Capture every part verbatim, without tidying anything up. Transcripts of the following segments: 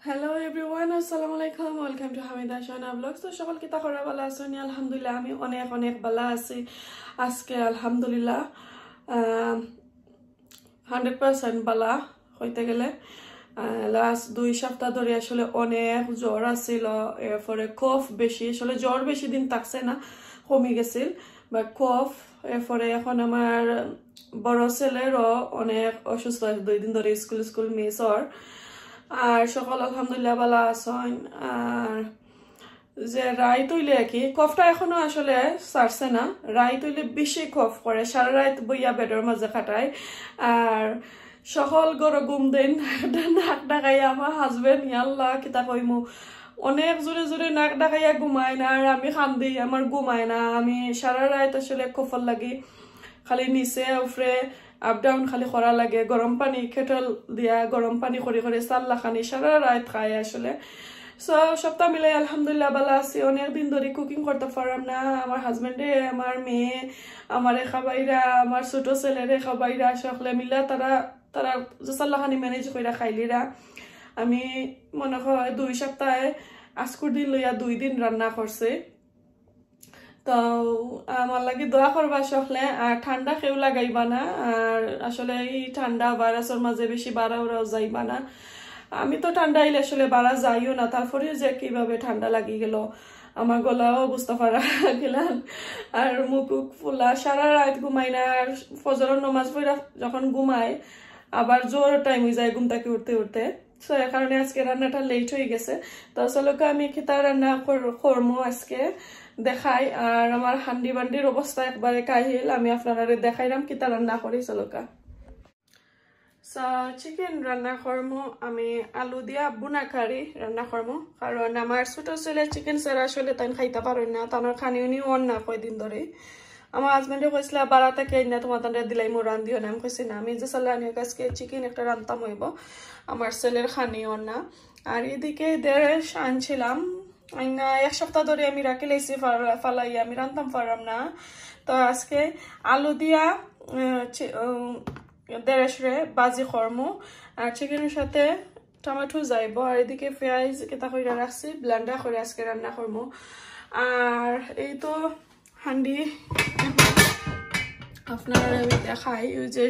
Hello everyone, আসসালামু আলাইকুম। Welcome to Hamida Shana Vlogs। তো সকল কিতা খবর, ভালা আছইন নি? আলহামদুলিল্লাহ, আমি অনেক অনেক ভালা আছি আজকে, আলহামদুলিল্লাহ। হান্ড্রেড পার্সেন্ট ভালা হইতে গেলে। লাস্ট দুই সপ্তাহ ধরি আসলে অনেক জ্বর আছিল, এরপরে কফ বেশি, আসলে জ্বর বেশি দিন থাকছে না, কমি গেছিল, বা কফ। এরপরে এখন আমার বড় ছেলেরও অনেক অসুস্থ আছে, দুই দিন ধরে স্কুল স্কুল মিস অর। আর সকল আলহামদুলিল্লাহ ভালা আছইন। আর যে রাইত হইলে আর কি, কফটা এখনো আসলে সারছে না। রাইত হইলে বেশি কফ করে, সারা রাইত বইয়া বেডর মাঝে কাটায়। আর সকল ঘরো ঘুম দেইন, নাক ডাকাইয়া। আমার হাজবেন্ড, ইয়াল্লা, কিতা কইমু, অনেক জোরে জোরে নাক ডাকাইয়া ঘুমায় না, আর আমি কান্দি, আমার ঘুমায় না। আমি সারা রাইত আসলে কফর লাগি খালি নিচে উপরে আপ ডাউন খালি করা লাগে। গরম পানি, কেটল দিয়া গরম পানি করি করি চাল্লা খানি সারা রাইত খাই আসলে। সো সপ্তাহ মিলাই আলহামদুলিল্লাহ ভালা আছি। অনেক দিন ধরি কুকিং করতে পারলাম না। আমার হাজবেন্ডে, আমার মেয়ে, আমারে খাবাইরা, আমার ছোট ছেলেরে খাবাইরা, সকলে মিলা তারা, তারা যে চাল্লা খানি ম্যানেজ কইরা খাইলিরা। আমি মনে হয় দুই সপ্তাহে আজকুর দিন লইয়া দুই দিন রান্না করছি। তো আমার লাগি দোয়া করবা সকলে। আর ঠান্ডা কেউ লাগাইবা না। আর আসলে এই ঠান্ডা ভাইরাসর মাঝে বেশি বারা উরাও যাইবা না। আমি তো ঠান্ডা আইলে আসলে বারা যাইও না, তারপরেও যে কিভাবে ঠান্ডা লাগি গেল, আমার গলাও বুঝতে পারা গেলাম। আর মুখ উখ ফুলা, সারা রাত ঘুমাই না। আর ফজরর নমাজ পড়া যখন ঘুমাই, আবার জোর টাইম হয়ে যায় ঘুম থাকি উঠতে উঠতে। সো এর কারণে আজকে রান্নাটা লেট হয়ে গেছে। তো চলো আমি কিতা রান্না কর-, করমু আজকে দেখাই। আর আমার হান্ডি বান্ডির অবস্থা একবারে কাহিল, আমি আপনারারে দেখাইলাম কিতা রান্না করি। চলো। সো চিকেন রান্না করমু আমি আলু দিয়া বুনা কারি রান্না করমু, কারণ আমার ছোট ছেলে চিকেন ছাড়া আসলে তাই খাইতে পারইন না, তানোর খানি উনি অন না কয়দিন ধরে। আমার হাজবেন্ডে কইছিলা, "বারা থাকি আইনা তোমার তানরে দিলাইমু, রান্ধিও না।" আমি কইছি, "না, আমি যে চাল্লা আনি আজকে চিকেন একটা রান্তাম হইব, আমার ছেলের খানি অন না।" আর এদিকে দেড়েশ আনছিলাম, আইনা এক সপ্তাহ ধরে আমি রাখি লাইছি ফালা-, ফালাইয়া, আমি রান্তাম পারলাম না। তো আজকে আলু দিয়া, উম, চি-, উম, দেড়েশরে বাজি করমু, আর চিকেনের সাথে টমেটো যাইব, আর এদিকে পেঁয়াজ কিতা কইরা রাখছি, ব্লেন্ডার করে আজকে রান্না করমু। আর এই তো হান্ডি আপনারারে আমি দেখাই, ওই যে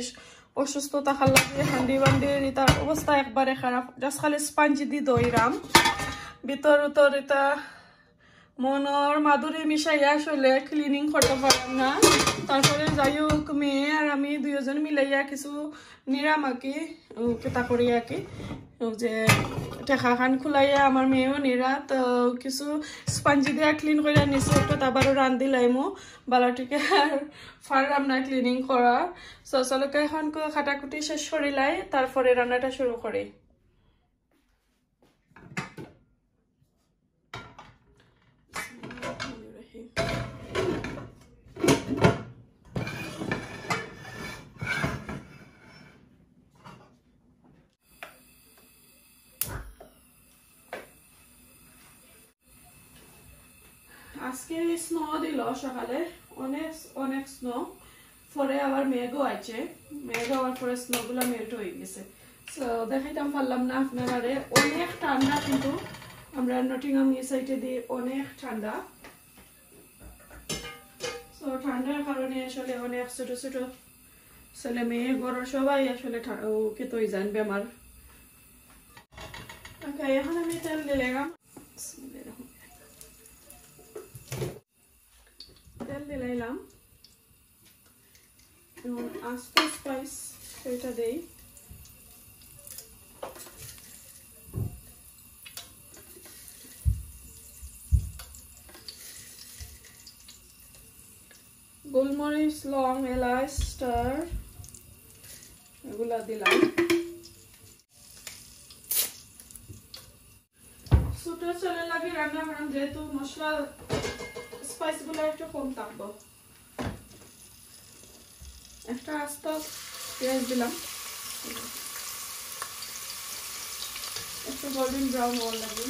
অসুস্থ থাকার লাগি হান্ডি বান্ডির ইতার অবস্থা একবারে খারাপ, জাস্ট খালি স্পঞ্জ দি ধইরাম, ভিতর উতর ইতা মনর মাধুরী মিশাইয়া আসলে ক্লিনিং করতে পারলাম না। তারপরে যাই হোক, মেয়ে আর আমি দুইজন মিলাইয়া কিছু নিরাম আর কি, ও, কিতা করি আর কি, ও যে টেকা খান খুলাইয়া আমার মেয়েও নিরা, তো কিছু স্পঞ্জি দিয়া ক্লিন করে নিছি, একটা আবারও রান্দি লাইমু, বালা টিকে আর পারলাম না ক্লিনিং করা। সো চলো এখন ক-, কাটাকুটি শেষ করি লাই, তারপরে রান্নাটা শুরু করি। আজকে স্নো দিল সকালে, অনেক অনেক স্নো। পরে আবার মেঘও আছে, মেঘ হওয়ার পরে স্নোগুলো মেল্ট হয়ে গেছে। তো দেখাইতাম পারলাম না আপনারারে, অনেক ঠান্ডা, কিন্তু আমরা নটিংহাম এই সাইডে দিয়ে অনেক ঠান্ডা। তো ঠান্ডার কারণে আসলে অনেক ছোট ছোট ছেলে মেয়ে ঘরর সবাই আসলে ঠা-, ও, কিতা হয়ে যান বেমার। ওকে, এখন আমি তেল দিলাম। তেল দিলাইলাম। এখন আস্ত স্পাইস কয়টা দেই। গোলমরিচ, লং, এলাচ, স্টার এগুলা দিলাম। ছোট ছেলের লাগি রান্না করাম, যেহেতু মশলা স্পাইস গুলা একটু কম থাকবো। একটা আস্ত পেঁয়াজ দিলাম, একটু গোল্ডেন ব্রাউন হওয়ার লাগি।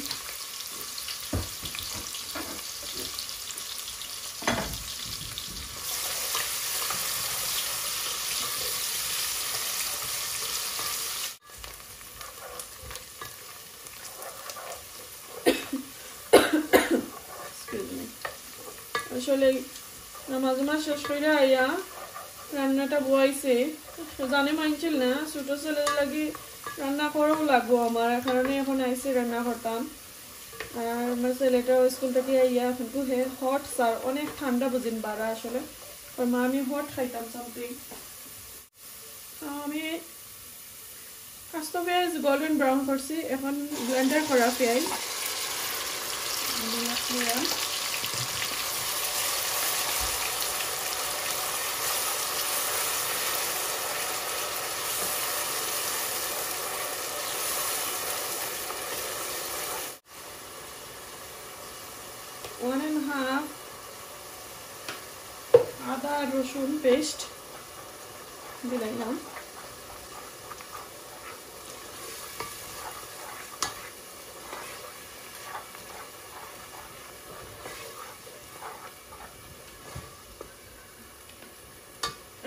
আসলে নামাজ উমাজ শেষ কইরা আইয়া রান্নাটা বওয়াইছি। জানে মানছিল না, ছোট ছেলের লাগি রান্না করাও লাগবো আমার, এ কারণে এখন আইছি রান্না করতাম। আর আমার ছেলেটাও স্কুল থাকি আইয়া এখন তো হে হট স্যার, অনেক ঠান্ডা বুঝিন বাড়া আসলে। ওর মা আমি হট খাইতাম সামথিং। আমি আস্ত পেঁয়াজ গোল্ডেন ব্রাউন করছি, এখন ব্লেন্ডার করা পেঁয়াজ। আমি এখন ওয়ান অ্যান্ড হাফ আদা রসুন পেস্ট দিলাইলাম।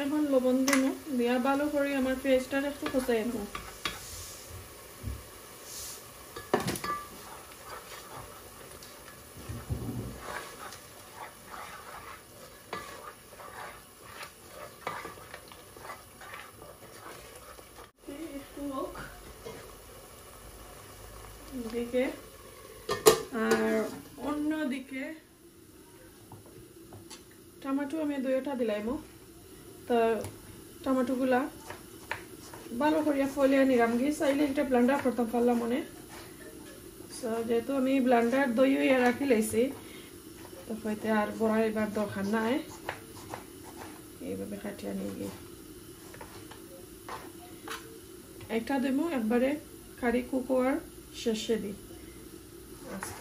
এখন লবণ দিমু, দিয়া ভালো করি আমার পেস্টটা একটু কষাই আনবো। একটু হোক এদিকে, আর অন্যদিকে টমেটো আমি দুইটা দিলাইমু। তো টমেটোগুলা ভালো করিয়া ফলিয়া নিলাম গি, চাইলে এটা ব্লেন্ডার করতাম পারলাম মনে। So, যেহেতু আমি ব্লেন্ডার দই হইয়া রাখি লাইছি, তো হইতে আর বড়াইবার দরকার নাই, এইভাবে কাটিয়া নিয়ে গিয়ে একটা দেবো একবারে কারি কুক হওয়ার শেষে দিই আস্ত।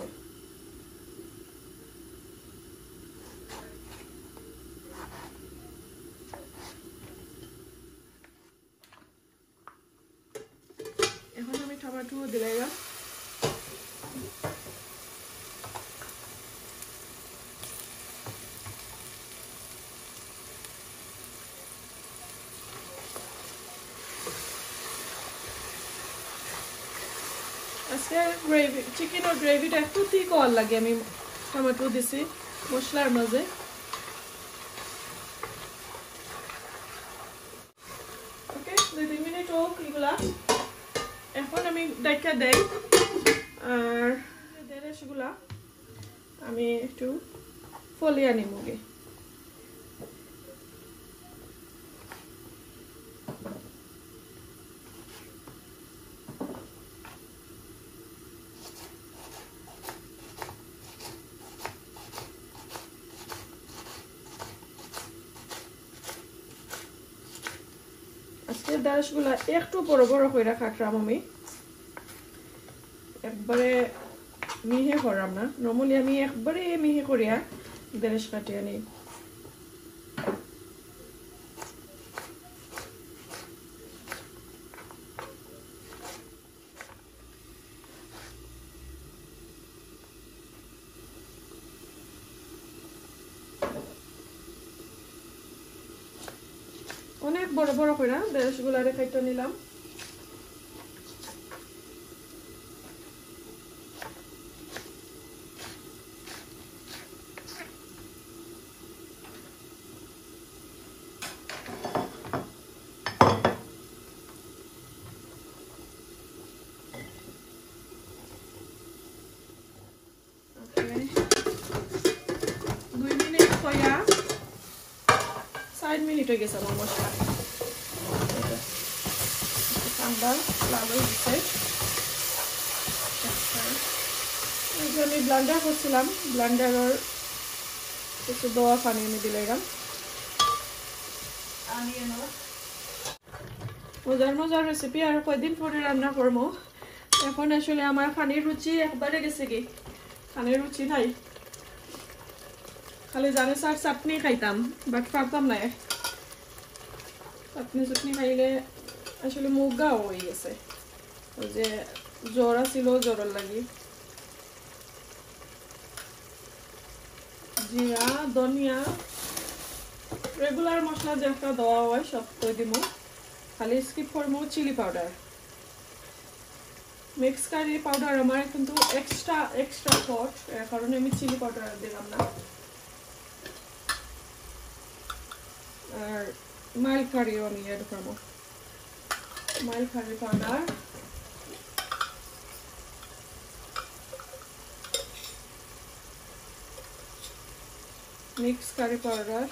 এখন আমি টমেটো দিলাইলাম। আজকে গ্রেভি, চিকেনর গ্রেভিটা একটু থিক হওয়ার লাগি আমি টমেটো দিছি মশলার মাঝে। ওকে, দুই তিন মিনিট হোক এগুলা। এখন আমি ডাইকা দেই, আর ঢেঁড়সগুলা আমি একটু ফলিয়া নিমুগে। আজকে ঢেঁড়সগুলা একটু বড় বড় কইরা কাটরাম আমি, একবারে মিহি করাম না। নরমালি আমি একবারে মিহি করিয়া ঢেঁড়স কাটিয়া নিই। অনেক বড় বড় কইরা ঢেঁড়সগুলারে কাইট্টা নিলাম। দুই মিনিট কইয়া চার মিনিট হয়ে গেছে আমার মশলা। একটু কাঁচা লাল হয়ে গেছে। এই যে আমি ব্লেন্ডার করছিলাম, ব্লেন্ডারের কিছু দেওয়া পানি আমি দিলাম। মজার মজার রেসিপি আর কয়দিন পরে রান্না করবো। এখন আসলে আমার পানির রুচি একবারে গেছে কি, পানির রুচি নাই। খালি জানে স্যার চাটনি খাইতাম, বাট পারতাম না। চাটনি চাটনি খাইলে আসলে মুখ ঘা হয়ে গেছে। ওই যে জ্বর আছিল, জ্বরর লাগি। জিরা, ধনিয়া, রেগুলার মশলা যে একটা দেওয়া হয়, সব তো দিমু। খালি স্কিপ করবো chilli powder. Mix curry powder আমার কিন্তু এক্সট্রা, এক্সট্রা হট, এর কারণে আমি চিলি পাউডার দিলাম না। আর মাইল্ড কারিও আমি অ্যাড করবো। Mild curry powder, mix curry powder,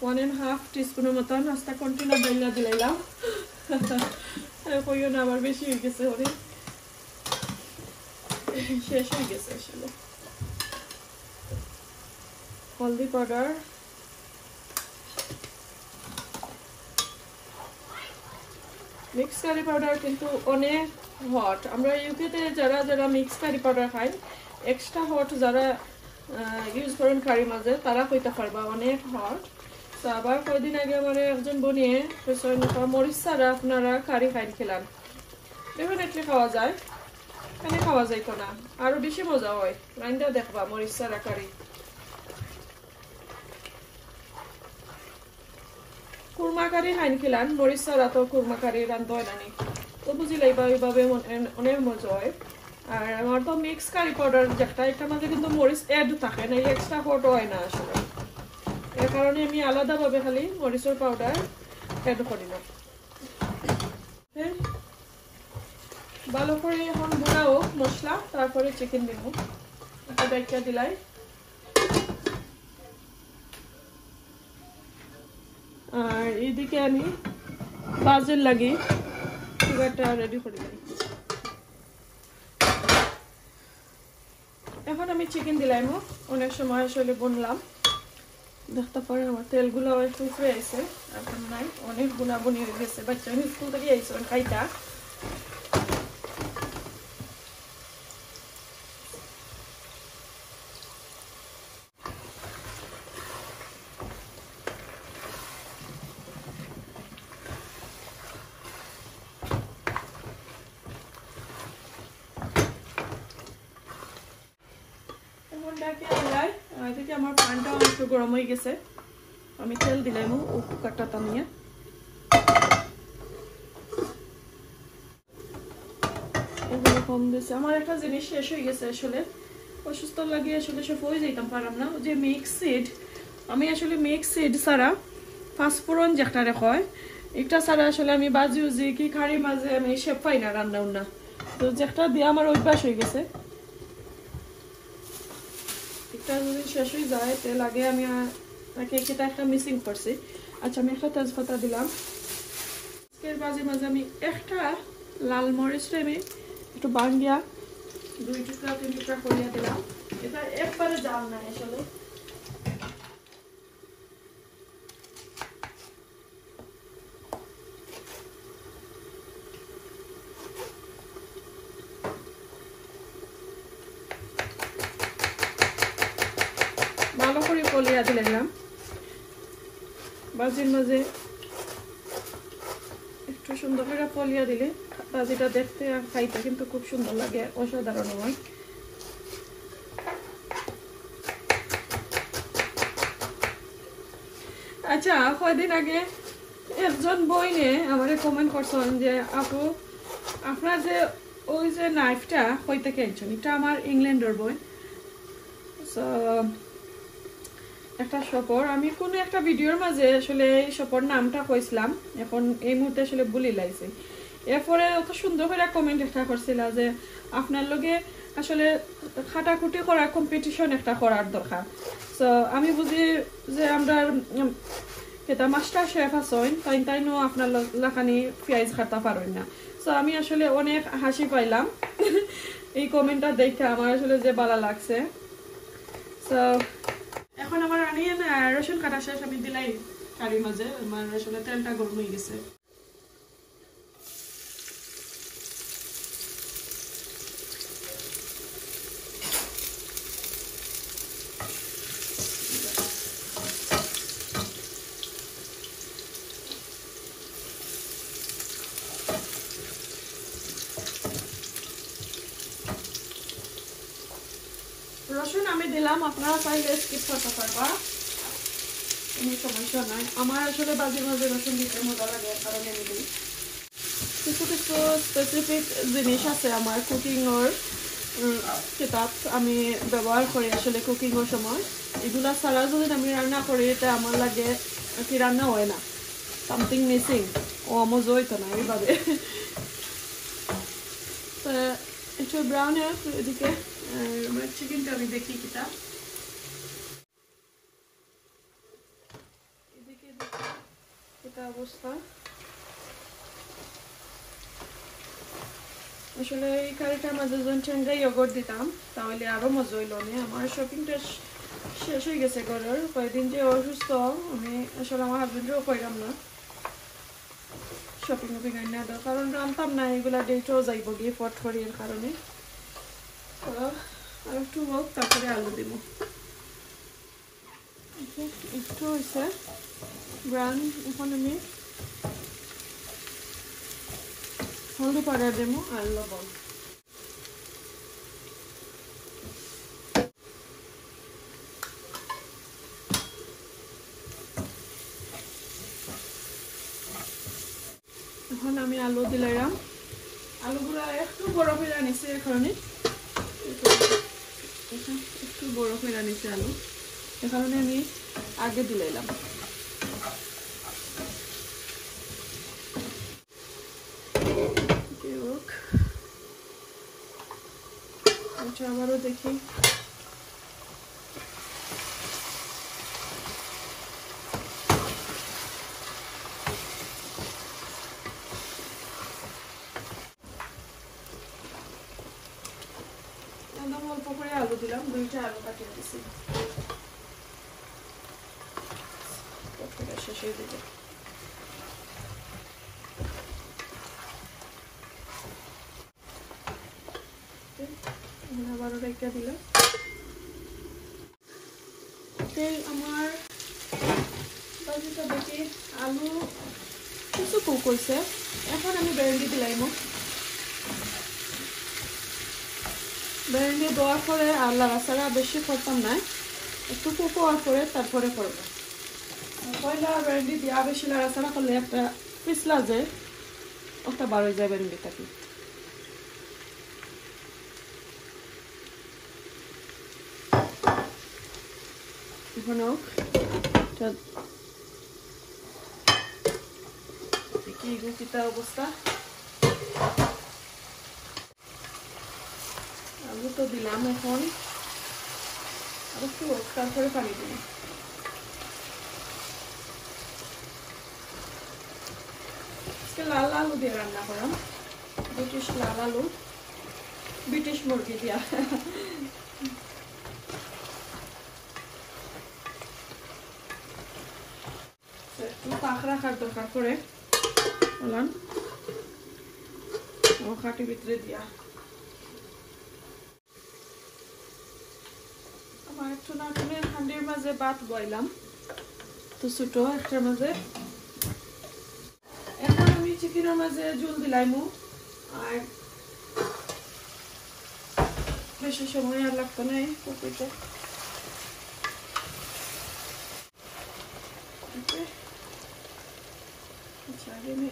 one and half টিস্পুনের মতন আস্তা কন্টেনার ডাইলা দিলাইলাম। আর কইও না, আবার বেশি হয়ে গেছে, অনেক শেষ হয়ে গেছে আসলে। হলদি পাউডার, মিক্স কারি পাউডার কিন্তু অনেক হট। আমরা ইউকেতে যারা যারা মিক্স কারি পাউডার খায়, এক্সট্রা হট যারা ইউজ করেন কারি মাঝে, তারা কইতা পারবা অনেক হট। তো আবার কয়দিন আগে আমার একজন বনিয়ে কইছে, "নৌকা মরিচ ছাড়া আপনারা কারি খাইন খেলান।" ডেফিনেটলি খাওয়া যায়, কেন খাওয়া যাইতো না? আরো বেশি মজা হয়, রান্দা দেখবা মরিচ ছাড়া কারি। কুরমা কারি খাইন খেলান, মরিচ ছাড়া তো কুরমা কারি রান্ধতে হয় না নি। তো বুঝিলাইবা, ওইভাবে মন-, এন-, অনেক মজা হয়। আর আমার তো মিক্স কারি পাউডার যেটা, একটা মাঝে কিন্তু মরিচ অ্যাড থাকে না, এক্সট্রা হট হয় না আসলে। এর কারণে আমি আলাদাভাবে খালি মরিচের পাউডার অ্যাড করি না। হ্যাঁ, ভালো করে এখন গুঁড়া হোক মশলা, তারপরে চিকেন দিব। এটা ডাইকা দিলাই। আর এদিকে আমি বাজের লাগি সুগারটা রেডি করে দিই। এখন আমি চিকেন দিলাইমু। অনেক সময় আসলে বুনলাম, দেখতে পারেন আমার তেলগুলো একটু উপরে আইছে, এখন নাই, অনেক বুনাবুনি হয়ে গেছে, বাচ্চা স্কুল থেকে আইছে, ওখান খাইতা। এখন ডাকে দিলাই, আর এদিকে আমার প্যানটাও একটু গরম হয়ে গেছে। আমি তেল দিলাইমু, ও কুকারটা থামিয়া। এগুলো কম দিছে। আমার একটা জিনিস শেষ হয়ে গেছে আসলে, অসুস্থ লাগে আসলে সব হয়ে যাইতাম পারলাম না। ওই যে মিক্স সিড, আমি আসলে মিক্স সিড ছাড়া পাঁচফোড়ন যেটারে কয়, এটা ছাড়া আসলে আমি বাজি উজি কি কারি মাঝে আমি শেপ পাই না রান্না উন্না। তো যেটা দিয়ে আমার অভ্যাস হয়ে গেছে, এটা যদি শেষ হয়ে যায়, তে লাগে আমি আর নাকি এটা একটা মিসিং করছি। আচ্ছা, আমি একটা তেজপাতা দিলাম। এর মাঝে মাঝে আমি একটা লাল মরিচ আমি একটু ভাঙ্গিয়া দুই টুকরা তিন টুকরা করিয়া দিলাম। এটা একবারে জাল নাই আসলে। ভালো করে কলিয়া দিলাম। বাজির মাঝে একটু সুন্দর করে কলিয়া দিলে বাজিটা দেখতে আর খাইতে কিন্তু খুব সুন্দর লাগে, অসাধারণ হয়। আচ্ছা, কয়দিন আগে একজন বইনে আমারে কমেন্ট করছেন যে, "আপু, আপনার যে ওই যে নাইফটা কই থেকে আনছেন?" এটা আমার ইংল্যান্ডর বই। So, একটা শপর, আমি কোনো একটা ভিডিওর মাঝে আসলে এই শপর নামটা কইছিলাম, এখন এই মুহূর্তে আসলে ভুলি লাইছি। এরপরে অত সুন্দর করে কমেন্ট একটা করছিলা যে আপনার লগে আসলে কাটাকুটি করার কম্পিটিশন একটা করার দরকার। So, আমি বুঝি যে আমরা, উম, যেটা মাস্টার শেফ আছইন, তাই তাইনও আপনার ল-, লাখানি পিয়াইজ খাতা পারইন না। So, আমি আসলে অনেক হাসি পাইলাম এই কমেন্টটা দেখে, আমার আসলে যে ভালো লাগছে। So, এখন আমার অনিয়ন, আহ, রসুন কাটা শেষ, আমি দিলাই কারির মাঝে, আমার আসলে তেলটা গরম হয়ে গেছে। রসুন আমি দিলাম, আপনারা চাইলে স্কিপ করতে পারবা, কোনো সমস্যা নাই। আমার আসলে বাজির মাঝে রসুন দিতে মজা লাগে, এর কারণে আমি দিই। কিছু কিছু স্পেসিফিক জিনিস আছে আমার কুকিংর, উম, কিতাপ আমি ব্যবহার করি আসলে কুকিংর সময়। এগুলা ছাড়া যদি আমি রান্না করি, এটা আমার লাগে কি রান্না হয় না, সামথিং মিসিং। ও আমার জয় তো না এইভাবে। তো একটু ব্রাউন হোক এদিকে। আর আমার চিকেনটা আমি দেখি কিতা। এদিকে দেখি এটা অবস্থা। আসলে এই কারিটার মাঝে যখন টেঙ্গা ইয়োগর্ট দিতাম, তাহলে আরো মজা হইল। আমি আমার শপিংটা শেষ হয়ে গেছে ঘরের। কয়েকদিন যে অসুস্থ, আমি আসলে আমার হাজবেন্ডেরও কইলাম না শপিং উপিং আইনা দাও, কারণ রানতাম না, এগুলা ডেটও যাইব গিয়ে ফট করি এর কারণে। তো আর একটু হোক, তারপরে আলু দিব। আচ্ছা, একটু হইছে ব্রাউন। এখন আমি হলদি পাউডার দেবো আর লবণ। এখন আমি আলু দিলাম। আলুগুলা একটু বড় করে আনিছে, এ কারণে একটু বড় করে আনিছে আলু, এ কারণে আমি আগে দিলাইলাম। যাই হোক, আচ্ছা, আবারও দেখি। একদম অল্প করে আলু দিলাম, দুইটা আলু কাটিয়ে দিছি। তরকারিটা শেষের দিকে। এখন আবারও রেখে দিলাম। তেল আমার বাজিটা বেটে আলু কিছু কুক হইছে। এখন আমি ব্রেন্ডি দিলাইমু। ব্রেন্ডি দেওয়ার পরে আর লাড়াচাড়া বেশি করতাম না, একটু কুক হওয়ার পরে তারপরে করব। পয়লা ব্রেন্ডি দিয়া বেশি লাড়াচাড়া করলে একটা পিছলা যে ওটা বার হয়ে যায় ব্রেন্ডি থাকি। এখন হোক, এটা দেখি এগুলো কিতা অবস্থা। আলু তো দিলাম, এখন আর একটু হোক, তারপরে পানি দিলাম। আজকে লাল আলু দিয়ে রান্না করাম, ব্রিটিশ লাল আলু, ব্রিটিশ মুরগি দিয়া। তো একটু পাক রাখার দরকার পড়ে, বললাম ও কাটি ভিতরে দিয়া। আমার একটু নাটনের হান্ডির মাঝে ভাত বইলাম, তো ছোট একটার মাঝে। এখন আমি চিকেনের মাঝে ঝুল দিলাইমু, আর বেশি সময় আর লাগতো না এই কুকিতে। ওকে, আচ্ছা, আগে আমি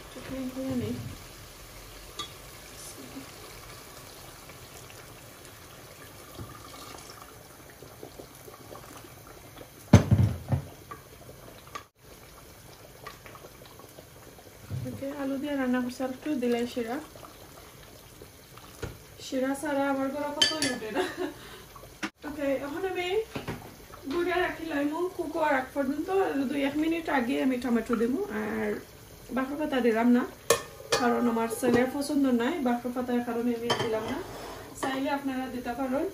একটু ক্লিন করে নিই। ওকে, আলু দিয়ে রান্না করছি, আর একটু দিলাই শিরা। শিরা ছাড়া আমার ঘরে কত উঠে না। ওকে, এখন আমি গুড়া রাখি লাইমু কুক হওয়ার আগ পর্যন্ত। দুই এক মিনিট আগে আমি টমেটো দেবো, আর বাঁকড়া পাতা দিলাম না, কারণ আমার ছেলের পছন্দ নাই বাঁকড়া পাতার কারণে আমি দিলাম না। চাইলে আপনারা দিতে পারেন।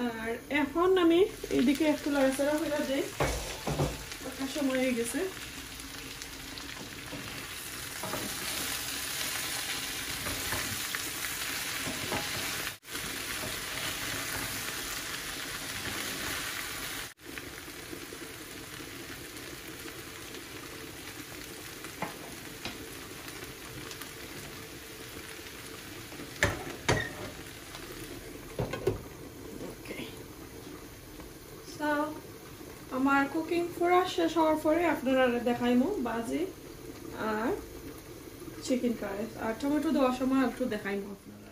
আর এখন আমি এদিকে একটু লাড়াচাড়া হয়ে যাই, একটা সময় হয়ে গেছে। ওকে। So, আমার কুকিং পুরা শেষ হওয়ার পরে আপনারা দেখাইমু ভাজি আর চিকেন কারি, আর টমেটো দেওয়ার সময় একটু দেখাইমু আপনারা।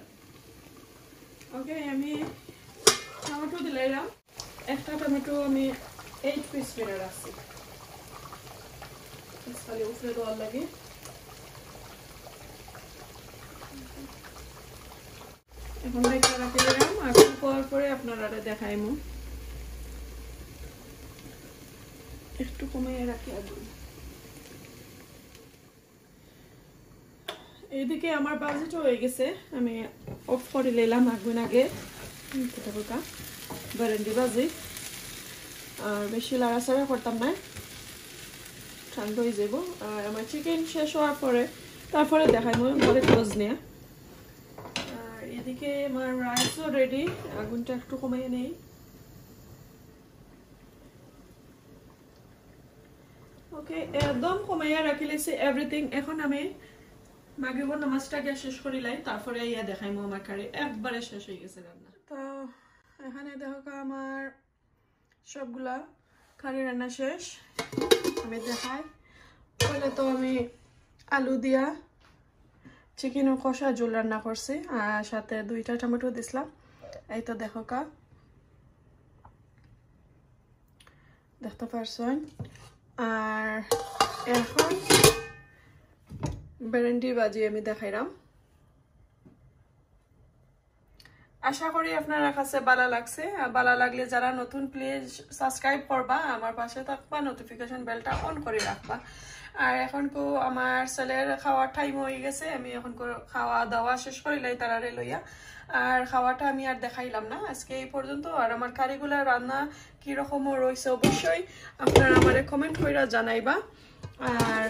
ওকে, আমি টমেটো দিলাইলাম। একটা টমেটো আমি এইট পিস করে রাখছি, খালি উপরে দেওয়ার লাগি। এখন ঢাইকা রাখি দিলাম, আর একটু পর পরে আপনারারে দেখাইমু। একটু কমাইয়া রাখি আগুন। এইদিকে আমার ভাজিটা হয়ে গেছে, আমি অফ করে নিলাম আগুন আগে। হুম, কত বোকা, ভেন্ডি ভাজি। আর বেশি লাড়াচাড়া করতাম না, ঠান্ডা হয়ে যাবো। আর আমার চিকেন শেষ হওয়ার পরে, তারপরে দেখাইমু পরে ক্লোজ নিয়ে। আর এদিকে আমার রাইসও রেডি, আগুনটা একটু কমাই নেই। ওকে, একদম কমাইয়া রাখি লাইছি এভরিথিং। এখন আমি মাগরিবর নামাজটা গিয়া শেষ করি লাই, তারপরে ইয়া দেখাইমু আমার কারি। একবারে শেষ হয়ে গেছে রান্না। তো এখানে দেখো আমার সবগুলা কারি রান্না শেষ। আমি দেখাই, পয়লা তো আমি আলু দিয়া চিকেন কষা ঝোল রান্না করছি, আর সাথে দুইটা টমেটো দিছিলাম। এই তো দেখো কা, দেখতে পারছইন। আর এখন ভেন্ডি ভাজি আমি দেখাইলাম। আশা করি আপনারা কাছে ভালা লাগছে। আর ভালা লাগলে যারা নতুন, প্লিজ সাবস্ক্রাইব করবা, আমার পাশে থাকবা, নোটিফিকেশন বেলটা অন করে রাখবা। আর এখন কো আমার ছেলের খাওয়ার টাইম হয়ে গেছে, আমি এখন কো-, খাওয়া দাওয়া শেষ করি লাই তারারে লইয়া। আর খাওয়াটা আমি আর দেখাইলাম না আজকে এই পর্যন্ত। আর আমার কারিগুলা রান্না কীরকম রয়েছে অবশ্যই আপনারা আমারে কমেন্ট কইরা জানাইবা। আর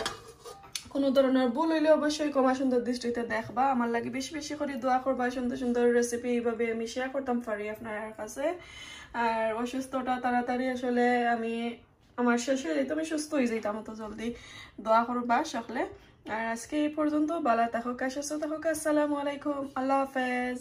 কোনো ধরনের ভুল হইলে অবশ্যই ক্ষমা সুন্দর দৃষ্টিতে দেখবা। আমার লাগি বেশি বেশি করে দোয়া করবা, সুন্দর সুন্দর রেসিপি এইভাবে আমি শেয়ার করতাম পারি আপনার কাছে। আর অসুস্থটা তাড়াতাড়ি আসলে আমি, আমার শেষ হয়ে যাইতো, আমি সুস্থ হয়ে যাইতাম অত জলদি। দোয়া করবা সকলে। আর আজকে এই পর্যন্ত। ভালা থাকো, সুস্থ থাকো। আসসালামু আলাইকুম, আল্লাহ হাফেজ।